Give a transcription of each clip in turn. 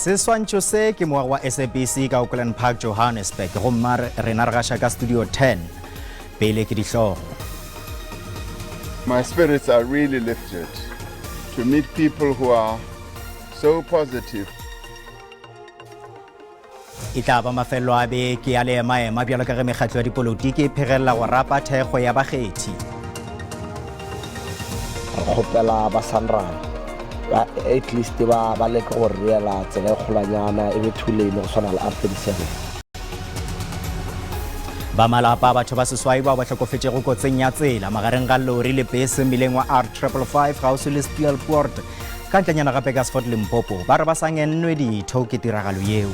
Seswantšho se ke moago wa SABC ka Auckland Park, Johannesburg, gomme rena re gaša ka Studio 10. Pele ke dihlogo. My spirits are really lifted to meet people who are so positive. E tla ba mafelelo a beke ya leemaema bjalo ka ge mekgatlo ya dipolotiki e phegelela go rapa thekgo ya bakgethi. Re kgopela ba Sanral ba at least ba ba leke go re reela tsela e kgolwanyana e be two lane go swana le R37. Ba malapa a batho ba seswai bao ba hlokofetšego kotsing ya tsela magareng ga lori le bese mmileng wa R555 kgauswi le Steelpoort ka ntlenyana ga Burgersfort Limpopo ba re ba sa ngennwe ditho ke tiragalo yeo.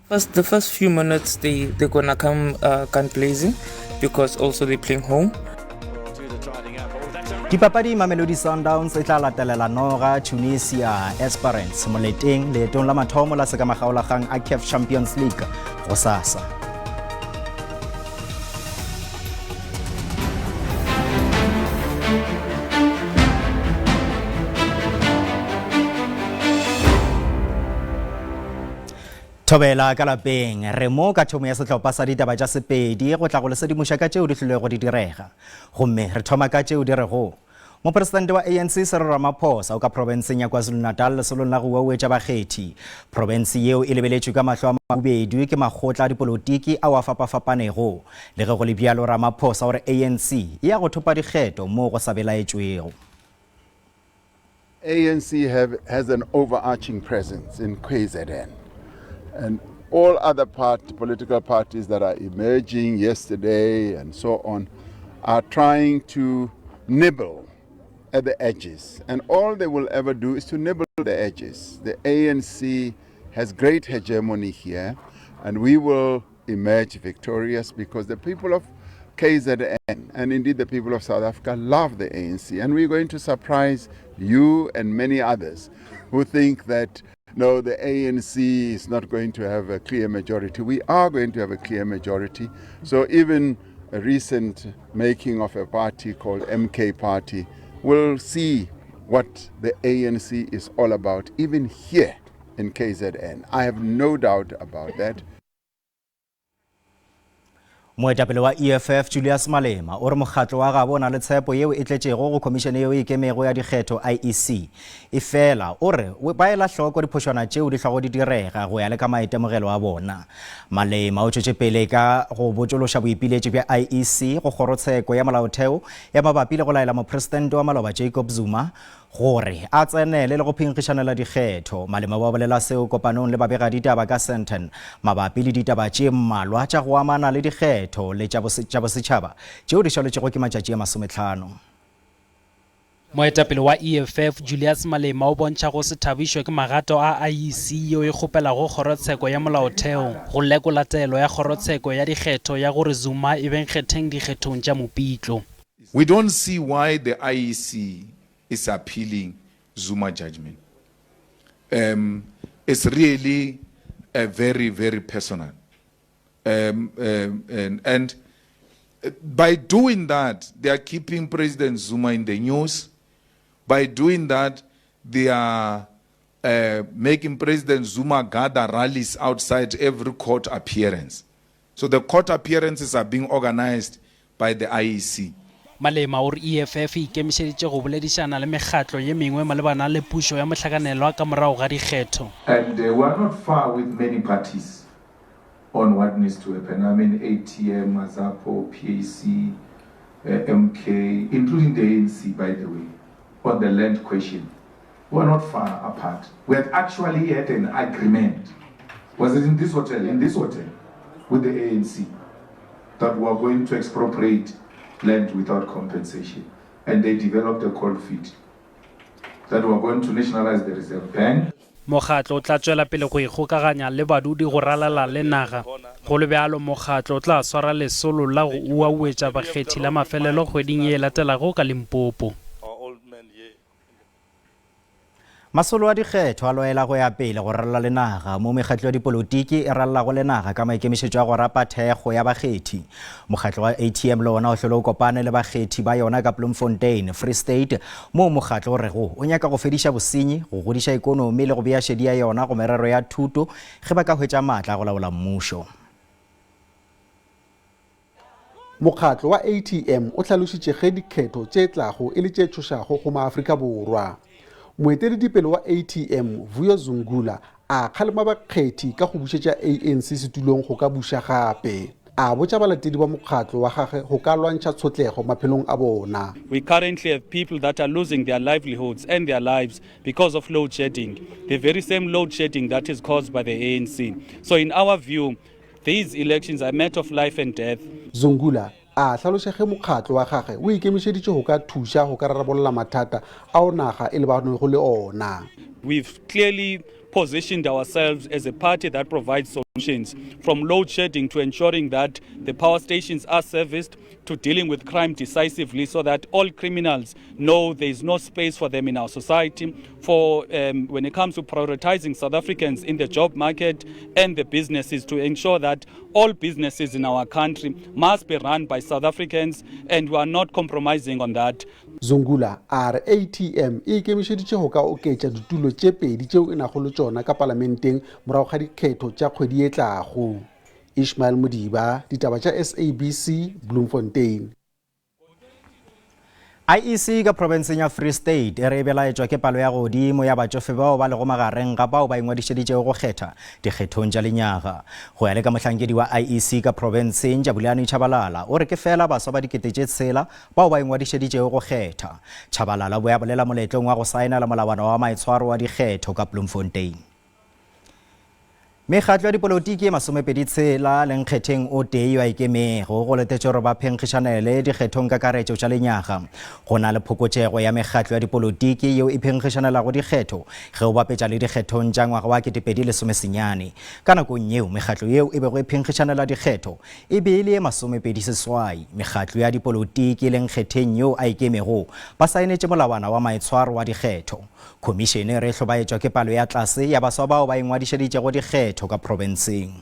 First, the first few minutes they they're gonna come uh, gun blazing because also they're playing home. Dipapadi Mamelodi Sundowns e tla latelela Noga Tunisia Esperance moleteng leetong la mathomo la sekamagaolakgang a CAF Champions League gosasa. Thobela ka lapeng, re mo ka thomo ya sehlopha sa ditaba tša Sepedi go tla go le sedimoša ka tšeo di hlilego di direga. Gomme re thoma ka tšeo di rego, Mopresidente wa ANC Cyril Ramaphosa o ka profenseng ya KwaZulu-Natal lesolong la go uauetša bakgethi. Profense yeo e lebeletšwe ka mahlo a mahubedu ke makgotla a dipolotiki ao a fapafapanego. Le ge go le bjalo, Ramaphosa o re ANC e ya go thopa dikgetho moo go sa belaetšwego. ANC have, has an overarching presence in KZN. And all other part, political parties that are emerging yesterday and so on are trying to nibble at the edges. And all they will ever do is to nibble the edges. The ANC has great hegemony here, and we will emerge victorious because the people of KZN and indeed the people of South Africa love the ANC. And we're going to surprise you and many others who think that no, the ANC is not going to have a clear majority. We are going to have a clear majority. So even a recent making of a party called MK Party will see what the ANC is all about, even here in KZN. I have no doubt about that. Moetapele wa EFF Julius Malema o re mokgatlo wa gabo o na le tshepo yeo e tletšego go khomišene yeo e ikemego ya dikgetho IEC. Efela o re ba ela hloko diphošwana tšeo di hlwago di direga go ya le ka maitemogelo a bona. Malema o tšwetše pele ka go botšološa boipiletšo bja IEC go kgorotsheko ya molaotheo ya mabapi le go laela mopresidente wa maloba Jacob Zuma gore a tsenele le go phenkgišanela dikgetho. Malema ba bolela seo kopanong le babegaditaba ka Sandton mabapi le ditaba tše mmalwa tša go amana le dikgetho le tša bosetšhaba tšeo di šaletšego ke matšatši a masometlhano. Moetapele wa EFF, Julius Malema o bontšha go se thabišwe ke magato a IEC yeo e kgopelago kgorotsheko ya molaotheo go lekola taelo ya kgorotsheko ya dikgetho ya gore Zuma e be nkgetheng dikgethong tša Mopitlo. We don't see why the IEC is appealing Zuma judgment. Um, it's really a very, very personal. Um, um, and, and by doing that, they are keeping President Zuma in the news. By doing that, they are uh, making President Zuma gather rallies outside every court appearance. So the court appearances are being organized by the IEC. Malema o re EFF e ikemišeditše go boledišana le mekgatlo ye mengwe malebana le pušo ya mohlakanelwa ka morago ga dikgetho. And we are not far with many parties on what needs to happen. I mean ATM, AZAPO, PAC, MK, including the ANC by the way, on the land question. We are not far apart. We had actually had an agreement. Was it in this hotel? In this hotel with the ANC that we are going to expropriate land without compensation. And they developed a cold feet that we are going to nationalize the Reserve Bank. Mokgatlo o tla tšwela pele go ikgokaganya le badudi go ralala le naga. Go le bjalo, mokgatlo o tla swara lesolo la go uauetša bakgethi la mafelelo kgweding ye e latelago ka Limpopo. Masolo a dikgetho a loela go ya pele go ralala le naga mo mekgatlo ya dipolotiki e ralalago le naga ka maikemišetšo a go rapa thekgo ya bakgethi. Mokgatlo wa ATM le wona o hlole o kopane le bakgethi ba yona ka Bloemfontein, Free State, moo mokgatlo o rego o nyaka go fediša bosenyi, go godiša ekonomi le go bea šedi ya yona go merero ya thuto ge ba ka hwetša maatla a go laola mmušo. Mokgatlo wa ATM o hlalošitše ge dikgetho tše tlago e le tše tšhošago go maAfrika Borwa. Moeteledipele wa ATM, Vuyo Zungula, a kgalema bakgethi ka go bušetša ANC setulong go ka buša gape. A botša balatedi ba mokgatlo wa gage go ka lwantšha tshotlego maphelong a bona. We currently have people that are losing their livelihoods and their lives because of load shedding, the very same load shedding that is caused by the ANC. So in our view, These elections are a matter of life and death. Zungula a hlaloša ge mokgatlo wa gagwe o ikemišeditše go ka thuša go ka rarabolla mathata ao naga e lebanego le ona. We've clearly positioned ourselves as a party that provides solutions, from load shedding to ensuring that the power stations are serviced, to dealing with crime decisively so that all criminals know there is no space for them in our society, for um, when it comes to prioritizing South Africans in the job market and the businesses to ensure that all businesses in our country must be run by South Africans and we are not compromising on that. Zungula a re ATM e ikemišeditše go ka oketša ditulo tše pedi tšeo e nago le tšona ka palamenteng morago ga dikgetho tša kgwedi e tlago. Ishmael Modiba, Ditaba tša SABC, Bloemfontein. IEC ka profenseng ya Free State e re e belaetšwa ke palo ya godimo ya batšofe bao ba lego magareng ga bao ba ingwadišeditšego go kgetha dikgethong tša lenyaga. Go ya le ka mohlankedi wa IEC ka profenseng, Jabulani Tshabalala, o re ke feela baswa ba dikete tše tshela bao ba ingwadišeditšego go kgetha. Tshabalala o be a bolela moletlong wa go saenela molawana wa maitshwaro wa dikgetho ka Bloemfontein. Mekgatlo ya dipolotiki e masomepeditshela le nkgetheng o tee yo a ikemego go letetše gore ba phenkgišanele dikgethong kakaretšo tša lenyaga. Go na le phokotšego ya mekgatlo ya dipolotiki yeo e phenkgišanelago dikgetho ge o bapetša le dikgethong tša ngwaga wa 2019. Ka nakong yeo mekgatlo yeo e bego e phenkgišanela dikgetho e be e le ye masomepediseswai. Mekgatlo ya dipolotiki le nkgetheng yo a ikemego ba saenetše molawana wa maitshwaro wa dikgetho. Khomišene e re e hlobaetšwa ke palo ya tlase ya baswa bao ba ingwadišeditšego dikgetho ka profenseng.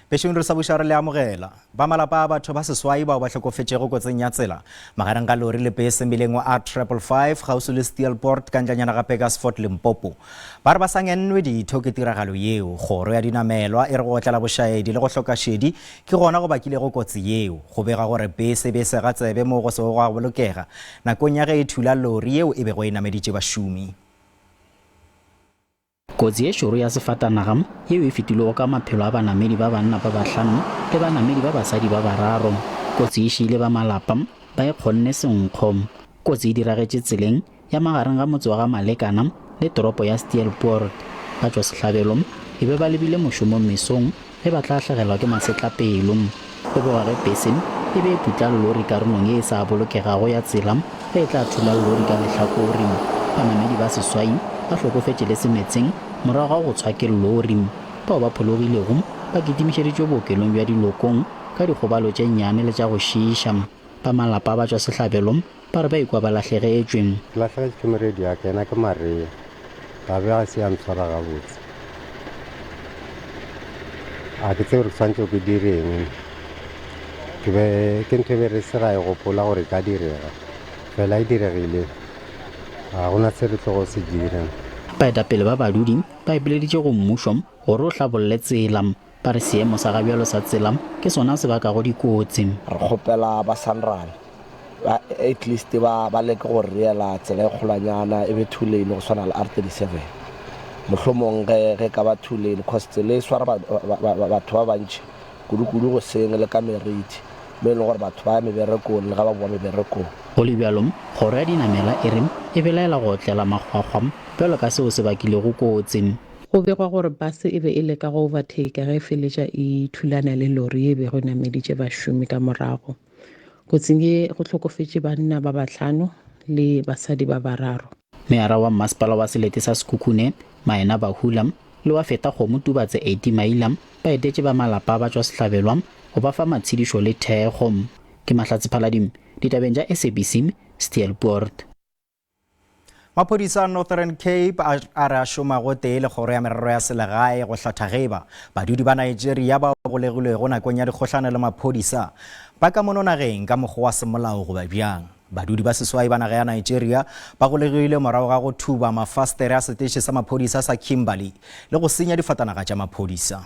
Bešong re sa buša re le amogela. Ba malapa a batho ba seswai bao ba hlokofetšego kotsing ya tsela magareng ga lori le pese mmileng wa R555 kgauswi le Steelpoort ka ntlanyana ga Burgersfort, Limpopo. Ba re ba sa ngennwe ditho ke tiragalo yeo. Kgoro ya dinamelwa e re go otlela bošaedi le go hloka šedi ke gona go bakilego kotsi yeo. Go begwa gore bese e be e sega tsebe moo go sego gwa bolokega nakong ya ge e thula lori yeo e bego e nameditše bašomi. Kotsi e šoro ya sefatanaga yeo e fetilego ka maphelo a banamedi ba banna ba bahlano le banamedi ba basadi ba bararo. Kotsi e šiile ba malapa ba e kgonne senkgo. Kotsi e diragetše tseleng ya magareng ga motse wa ga Malekana le toropo ya Steelpoort. Batšwasehlabelo e be ba lebile mošomong mesong ge ba tla hlagelwa ke masetlapelo. Go begwa ge pese e be e putla llori karolong ye e sa bolokegago ya tsela ge e tla thula llori ka lehlakore. Banamedi ba seswai ba hlokofetše le semetseng morago ga go tshwa ke llori. Bao ba phologilego ba kitimišeditšwe bookelong bja Dilokong ka dikgobalo tše nnyane le tša go šiiša. Ba malapa a batšwasehlabelo Ba re ba ikwa ba lahlegetšwe. Ke lahlegetšwe ke morwedi wa ka, yena ke Maria. Taba ya ga se ya ntshwara gabotse. A ke tsebe gore ke swanetše ke direng. Ke be ke ntho e be re se ra e gopola gore e ka direga. Fela e diregile. Ga gona se re tlogo se dira. Baetapele ba badudi ba ipileditše go mmušo gore o hlabolle tsela. Ba re seemo sa gabjalo sa tsela ke sona se bakago dikotsi. Re kgopela ba Sanral ba at least ba ba leke go re reela tsela e kgolwanyana e be two lane go swana le R37. Mohlomong ge ge e ka ba two lane cause tsela e swara batho ba bantši kudu-kudu goseng le ka meriti mo e leng gore batho ba ya meberekong le ga ba boa meberekong. Go le bjalo, kgoro ya dinamela e re e belaela go otlela makgwakgwa bjalo ka seo se bakilego kotsi. Go begwa gore base e be e leka go overtaker ge e feletša e thulana le lori ye e bego e nameditše bašomi ka morago. Kotsing ye go hlokofetše banna ba bahlano le basadi ba bararo. Meyara wa mmasepala wa selete sa Sekhukhune, Maena Bahula, le wa Fetakgomo Tubatse Eddie Maila ba etetše ba malapa a batšwasehlabelwa go ba fa matshedišo le thekgo. Ke Mahlatse Phaladimo, ditabeng tša SABC, Steelpoort. Maphodisa a Northern Cape a re a šoma gotee le kgoro ya merero ya selegae go hlatha ge eba badudi ba Nigeria bao ba golegilwego nakong ya dikgohlano le maphodisa ba ka mono nageng ka mokgwa wa semolao goba bjang. Badudi ba seswai ba naga ya Nigeria ba golegilwe morago ga go thuba mafastere a seteše sa maphodisa sa Kimberley le go senya difatanaga tša maphodisa.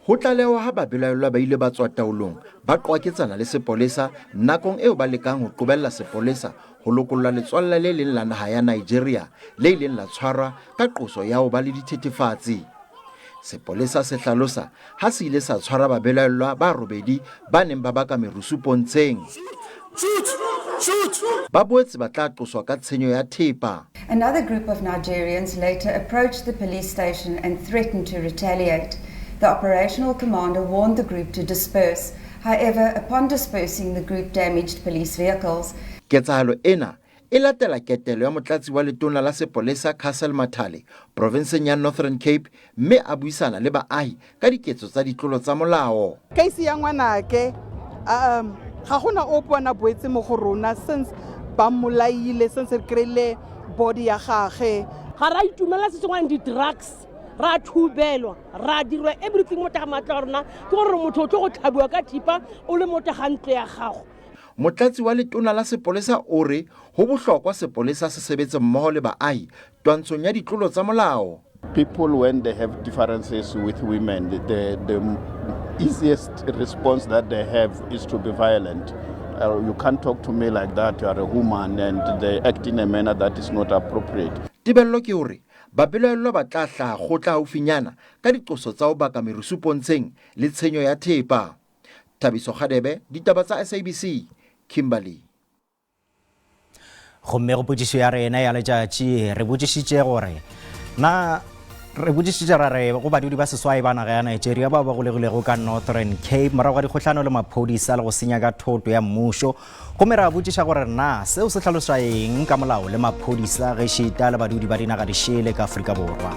Ho tlalewa ha babelaellwa ba ile ba tswa taolong ba qwaketsana le sepolesa nakong eo ba lekang ho qobella sepolesa ho lokolla letswalla le leng la naha ya Nigeria le ileng la tshwarwa ka qoso ya ho ba le dithethefatsi. Sepolesa se hlalosa ha se ile sa tshwara babelaellwa ba robedi ba neng ba baka merusu pontsheng. Ba boetse ba tla qoswa ka tshenyo ya thepa. Another group of Nigerians later approached the police station and threatened to retaliate. The operational commander warned the group to disperse. However, upon dispersing, the group damaged police vehicles. Ketsahalo ena e latela ketelo ya motlatsi wa letona la sepolesa Cassel Mathale provenseng ya Northern Cape mme a buisana le baahi ka diketso tsa ditlolo tsa molao. Case ya ngwanake um ga gona ope wa na boetse mo go rona since ba mmolaile since re kry-ile body ya gage. Ga ra itumela se sengwane di-drugs ra thubelwa ra dirwa everything mo tega matlo a rona ke gore motho o tlo go tlhabiwa ka thipa o le mo tega ntlo ya gago. Motlatsi wa letona la sepolesa o re ho bohlokwa sepolesa se sebetse mmoho le baahi twantshong ya ditlolo tsa molao. People when they have differences with women, the, the easiest response that they have is to be violent. Uh, you can't talk to me like that, you are a woman, and they act in a manner that is not appropriate. Tebello ke hore babelaellwa ba tla hlaha kgotla haufinyana ka diqoso tsa ho baka merusu pontsheng le tshenyo ya thepa. Thabiso Kgadebe, ditaba tsa SABC, Kimberley. Gomme go potšišo ya rena ya letšatši re botšišitše gore na re botšišitše ra re go badudi ba seswai ba naga ya Nigeria bao ba golegilego ka Northern Cape morago ga dikgohlano le maphodisa le go senya ka thoto ya mmušo gomme ra botšiša gore na seo se hlalosa eng ka molao le maphodisa gešita le badudi ba dinaga dišele ka Afrika Borwa.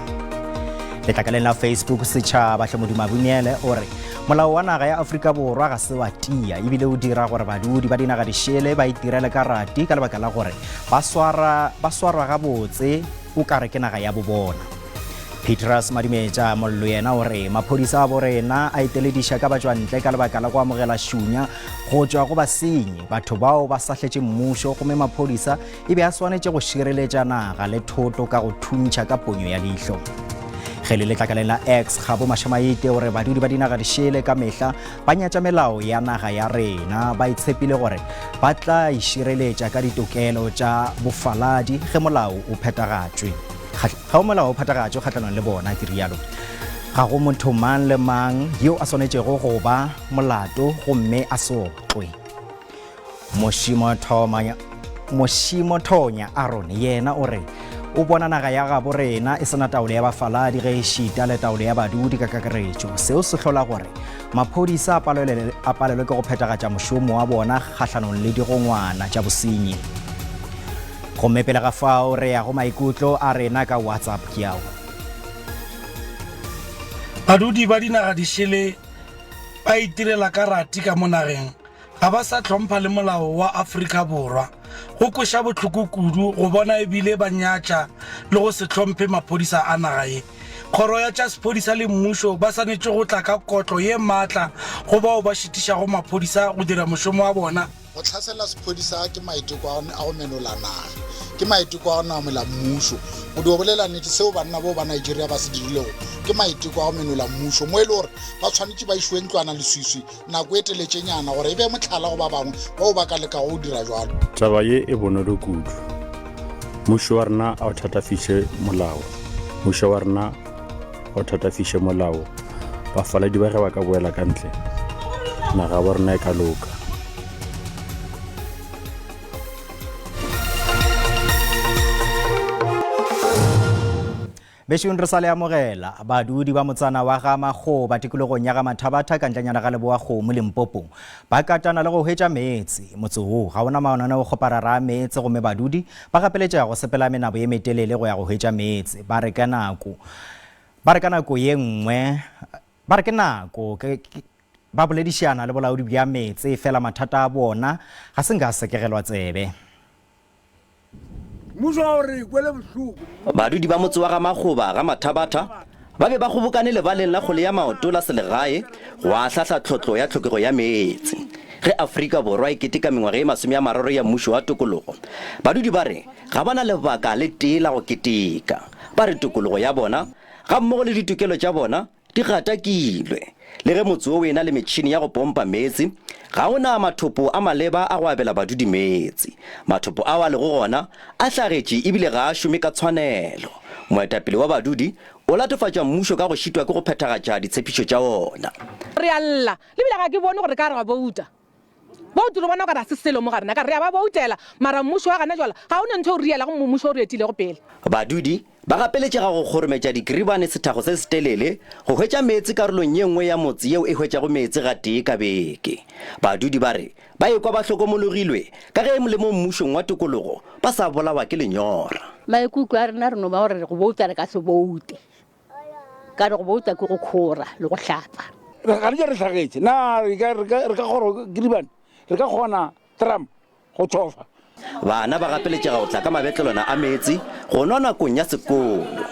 Letlakaleng la Facebook setšhaba Hlomodimo Abunele o re Molao wa naga ya Afrika Borwa ga se wa tia ebile o dira gore badudi ba dinaga dišele ba itirele karati ka lebaka la gore ba swara ba swarwa gabotse o kare ke naga ya bobona. Petrus Madimetša Mollo yena o re maphodisa a borena a etelediša ka batšwantle ka lebaka la go amogela šunya go tšwa go basenyi, batho bao ba sahletše mmušo gomme maphodisa e be a swanetše go šireletša naga le thoto ka go thuntšha ka ponyo ya leihlo. Ge le letlakaleng la X, Kgabo Mashamaite o re badudi ba dinaga dišele ka mehla ba nyatša melao ya naga ya rena, ba itshepile gore ba tla išireletša ka ditokelo tša bofaladi ge molao o phethagatšwe. Ga o molao o phethagatšwe kgahlanong le bona, ke rialo. Ga go motho mang le mang yo a swanetšego go ba molato gomme a se otlwe. Mošimo Thonya Aaron yena o re o bona naga ya gabo rena e sena taolo ya bafaladi ge e šita le taolo ya badudi ka kakaretšo. Seo se hlola gore maphodisa a palelwe ke go phethagatša mošomo wa bona kgahlanong le digongwana tša bosenyi. Gomme pele ga fao re ya go maikutlo a rena ka WhatsApp ke ao. Badudi ba dinaga dišele ba itirela karati ka mo nageng Ga ba sa hlompha le molao wa Afrika Borwa. Go kweša bohloko kudu go bona e bile ba nyatša le go se hlomphe maphodisa a naga ye. Kgoro ya tša sephodisa le mmušo ba swanetše go tla ka kotlo ye maatla go bao ba šitišago maphodisa go dira mošomo wa bona. Go hlasela sephodisa ke maiteko a go menola naga, ke maiteko a go namola mmušo. Go dio bolela nnete, seo banna bao ba Nigeria ba se dirilego ke maiteko a go menola mmušo, mo e le gore ba tshwanetše ba išwe ntlwana leswiswi nako e teletšenyana gore e be mohlala go ba bangwe bao ba ka lekago go dira jalo. Taba ye e bonolo kudu. Mmušo wa rena a o thatafiše molao. Mmušo wa rena a o thatafiše molao. Bafaladi ba ge ba ka boela ka ntle, naga ya rena e ka loka. Bešong re sa le amogela, badudi ba motsana wa ga Makgoba tikologong ya ga Mathabatha ka ntlenyana ga Leboa Kgomo, Limpopo, ba katana le go hwetša meetse. Motse wo ga o na mananeokgoparara a meetse gomme badudi ba gapeletšega go sepela menabo ye metelele go ya go hwetša meetse. Ba re ka nako ba re ka nako ye nngwe ba re ke nako ke ba boledišana le bolaodi bja meetse fela mathata a bona ga se nka a sekegelwa tsebe. Mmušo wa gore kwele bohloko. Badudi ba motse wa ga Makgoba, ga Mathabatha, ba be ba kgobokane lebaleng la kgwele ya maoto la selegae go ahlahla tlhotlo ya tlhokego ya meetse. Ge Afrika Borwa e keteka mengwaga ye 30 ya mmušo wa tokologo, badudi ba re ga ba na lebaka le tee la go keteka. Ba re tokologo ya bona gammogo le ditokelo tša bona Di gatakilwe. Le ge motse wo o e-na le metšhini ya go pompa meetse, ga o na mathopo a maleba a go abela badudi meetse. Mathopo ao a lego gona a hlagetše e bile ga a šome ka tshwanelo. Moetapele wa badudi o latofatša mmušo ka go šitwa ke go phethagatša ditshepišo tša ona. Re a lla, le bile ga ke bone gore re ka re ra bouta. Boutu re bona o ka re ga se selo mo ga rena, ka re re a ba boutela, mara mmušo wa gana jwala ga o na ntho e o re rielago mo mmušo o re etilego pele. Badudi ba gapeletšega go kgorometša dikribane sethago se setelele go hwetša meetse karolong ye nngwe ya motse yeo e hwetšago meetse gatee ka beke. Badudi ba re ba ekwa ba hlokomologilwe ka ge le mo mmušong wa tokologo ba sa bolawa ke lenyora. Maikutlo a rena re no ba gore go bouta re ka se boute. Ka re go bouta ke go khora le go hlapa. Ga re je re hlagetše. Na re ka, re ka, re ka kgora Kiribane? Re ka kgona Trump go tšhofa? Bana ba gapeletšega go tla ka mabetlelwana a meetse go nwa nakong ya sekolo.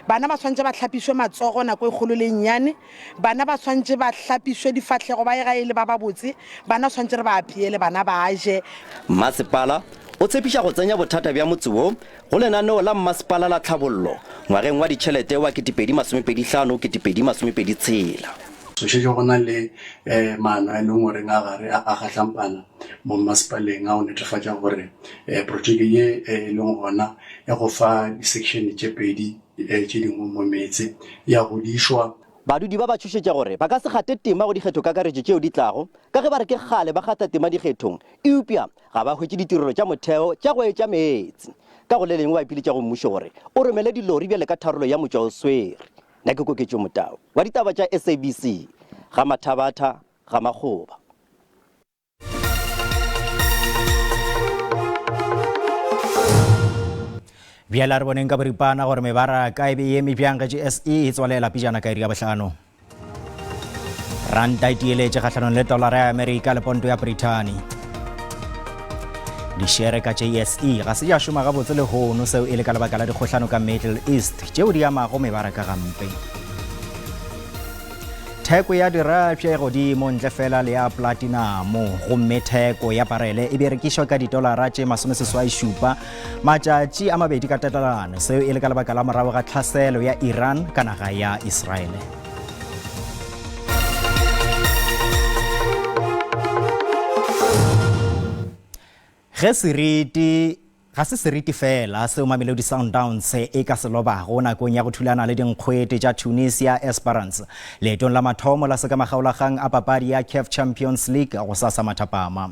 Bana ba swanetše ba hlapišwe matsogo nako e kgolo le e nnyane. Bana ba swanetše ba hlapišwe difahlego ba ye gae e le ba babotse. Bana swanetše re ba apeele, bana ba je. Masepala o tshepiša go tsenya bothata bja motse wo Go lenaneo la mmasepala la tlhabollo ngwageng wa ditšhelete wa 2025 2026. Go šetše go na le maano a e leng goreng a gare a kgahlampana mo mmasepaleng a go netefatša gore projeke ye e leng gona ya go fa di-section tše pedi tše dingwe mo meetse ya godišwa. Badudi ba ba tšhošetša gore ba ka se gate tema go dikgethokakaretšo tšeo di tlago ka ge ba re ke kgale ba gata tema dikgethong eupša Ga ba hwetše ditirelo tša motheo tša go etša meetse. Ka go le lengwe ba ipiletša go mmušo gore o romele dilori bjale ka tharolo ya motšwaoswere. Nna ke Koketšo Motau wa ditaba tša SABC, ga Mathabatha, ga Makgoba. Bjale a re boneng ka boripana gore mebaraka e be e eme bjang ge JSE e tswalela pejana ka iri ya bohlano. Ranta e tieletše kgahlanong le tolara ya Amerika le ponto ya Brithani. Dišere ka JSE ga se di a šoma gabotse lehono, seo e le ka lebaka la dikgohlano ka Middle East tšeo di amago mebaraka gampe. Theko ya dirapša e godimo ntle fela le ya platinamo gomme theko ya parele e berekišwa ka ditolara tše 87 matšatši a mabedi ka tatelano, seo e le ka lebaka la morago ga tlhaselo ya Iran ka naga ya Israele. Ge seriti ga se seriti fela seo Mamelodi Sundowns e ka se lobago nakong ya go thulana le dinkgwete tša Tunisia Esperance leetong la mathomo la sekamakgaolakgang a papadi ya CAF Champions League gosasa mathapama.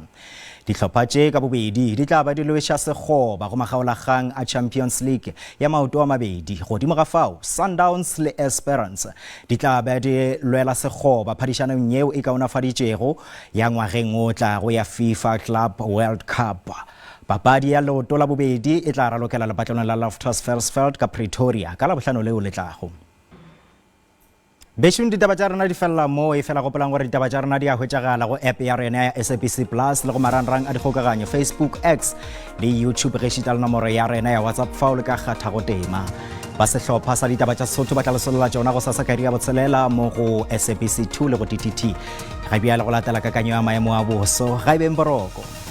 Dihlopha tše ka bobedi di tla ba di lweša sekgoba go makgaolakgang a Champions League ya maoto a mabedi. Godimo ga fao, Sundowns le Esperance di tla ba di lwela sekgoba phadišanong yeo e kaonafaditšwego ya ngwageng o tlago ya FIFA Club World Cup. Papadi ya leoto la bobedi e tla ralokela lepatlelong la Loftus Versfeld ka Pretoria ka Labohlano leo le tlago. Bešong ditaba tša rena di felela mo, efela gopolang gore ditaba tša rena di a hwetšagala go app ya rena ya SABC Plus le go marangrang a dikgokaganyo Facebook, X le YouTube gešita le nomoro ya rena ya WhatsApp fao le ka kgathago tema. Ba sehlopha sa ditaba tša Sesotho ba tla le solola tšona gosasa ka iri ya botshelela mo go SABC 2 le go TTT. Ga bjale go latela kakanyo ya maemo a boso, ga e beng boroko.